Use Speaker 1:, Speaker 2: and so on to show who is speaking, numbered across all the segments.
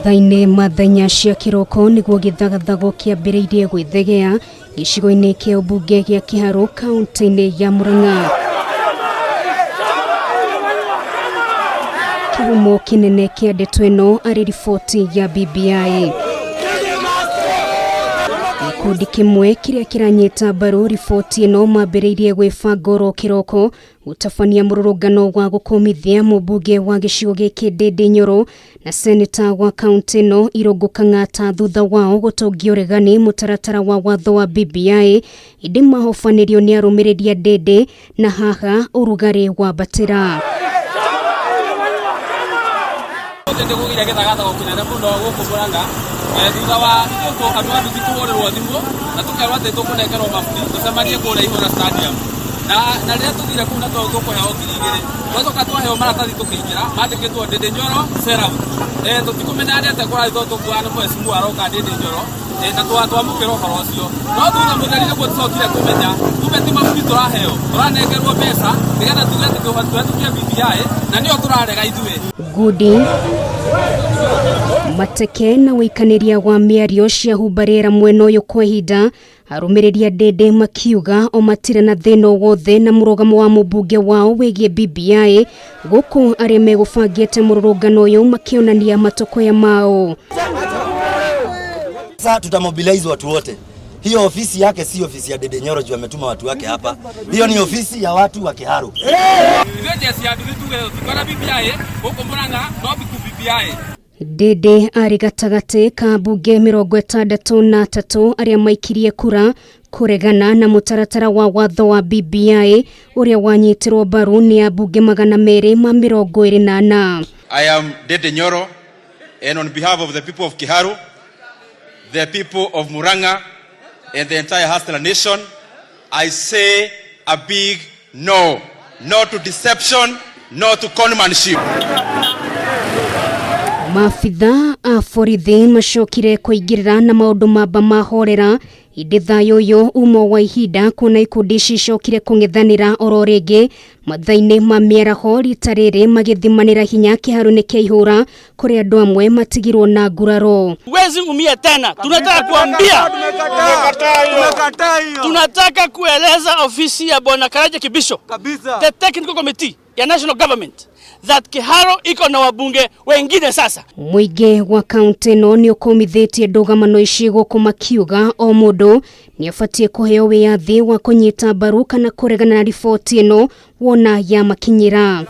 Speaker 1: Mathaa-inĩ ma thaa inya cia kĩroko nĩguo gĩthagathago kĩambĩrĩirie gwĩthegea gĩcigo-inĩ kĩa ũmbunge gĩa Kĩharũ kaunti-inĩ ya Murang'a. Kĩhumo kĩnene kĩa ndeto ĩno arĩ riboti ya BBI. Gĩkundi kĩmwe kĩrĩa kĩranyita mbaru riboti ĩno mambĩrĩirie gwĩbanga oro kĩroko gũtabania mũrũrũngano wa gũkũmithia mũmbunge wa gĩcigo gĩkĩ Ndindi Nyoro na seneta wa kaunti ĩno Irũngũ Kang'ata thutha wao gũtongia ũregani mũtaratara wa watho wa BBI ĩndĩ mahobanĩrio nĩ arũmĩrĩri a Ndindi na haha ũrugarĩ wambatĩra.
Speaker 2: Ũmũthĩ nĩ kũgĩire gĩthagathago kĩnene mũno gũkũ Murang'a thutha wa ithuĩ andũ a nduthi kũhũrĩrwo thimũ na tũkerwo atĩ tũkũnengerwo mabuti tũcemanie kũrĩa Ihũra Stadium. Na na rĩrĩa tũthire kũu na twerwo tũkũheo 2000 twacoka twaheo maratathi tũkĩingĩra mandĩkĩtwo Ndindi Nyoro sell out. Tũtikũmenya nĩ atĩa kũrathiĩ tondũ tũkuaga nĩ mheshimiwa aroka Ndindi Nyoro na twamũkĩra ũhoro ũcio no thutha mũtheri nĩguo tũcokire kũmenya kumbe ti mabuti tũraheo tũranengerwo mbeca nĩgetha tuge atĩ tũhetũkie BBI na nĩyo tũrarega ithuĩ.
Speaker 1: Ngundi, mateke na ũikanĩria wa mĩario ciahumba rĩera mwena ũyũ kwa ihinda arũmĩrĩri a Ndindi makiuga o matirĩ na thĩna o wothe na mũrũgamo wa mũmbunge wao wĩgiĩ BBI gũkũ arĩa megũbangĩte mũrũrũngano ũyũ makĩonania matokoya mao.
Speaker 3: Sasa tutamobilize watu wote. Hiyo ofisi yake si ofisi ya Ndindi Nyoro juu ametuma watu wake hapa. Hiyo ni ofisi ya watu wa Kiharu.
Speaker 2: Ithuĩ jeshi ya nduthi tuge tũtikwenda BBI gũkũ Murang'a no biku BBI.
Speaker 1: Ndindi arĩ gatagatĩ ka mbunge 63 arĩa maikirie kura kũregana na mũtaratara wa watho wa BBI ũrĩa wanyitirwo mbaru nĩ ambunge 224.
Speaker 4: I am Ndindi Nyoro, and on behalf of the people of Kiharu, the people of Murang'a, and the entire Hustler Nation, I say a big no. No to deception, no to conmanship.
Speaker 1: Maabitha a borithi macokire kũingĩrĩra na maũndũ mamba mahorera ĩndĩ thayũ ũyũ uma wa ihinda kuona ikundi ici icokire kũng'ethanĩra oro rĩngĩ mathaa-inĩ ma mĩaraho rita rĩrĩ magĩthimanĩra hinya kĩharo-inĩ kĩa ihũra kũrĩa andũ amwe matigirwo na nguraro.
Speaker 5: Huwezi umia tena. Tunataka kuambia, tunataka kueleza ofisi ya Bwana Karanja Kibisho the technical committee ya national government that Kiharo iko na wabunge wengine sasa.
Speaker 1: Mũingĩ wa kaunti ĩno nĩ ũkũmithĩtie ndũgamano ici gũkũ makiuga o mũndũ nĩ abatiĩ kũheo wĩyathi wa kũnyita mbaru kana kũregana na riboti ĩno wona yamakinyĩra.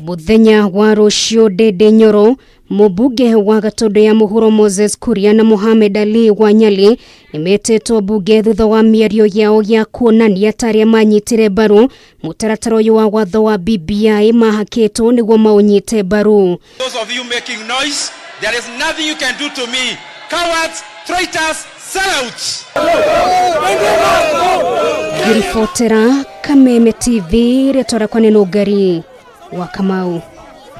Speaker 1: Mũthenya wa rũciũ Ndindi Nyoro mũmbunge wa Gatundu ya Mũhuro Moses Kuria na Mohamed Ali wa Nyali nĩmetĩtwo mbunge thutha wa mĩario yao ya kuonania ta arĩa manyitire mbaru mũtaratara ũyũ wa watho wa BBI mahakĩtwo nĩguo maũnyite mbaru.
Speaker 4: Those of you making noise, there is nothing you can do to me. Cowards, traitors, sellouts.
Speaker 1: Ngĩribotera Kameme TV rĩtwa rĩakwa nĩ Nũngari wa Kamau.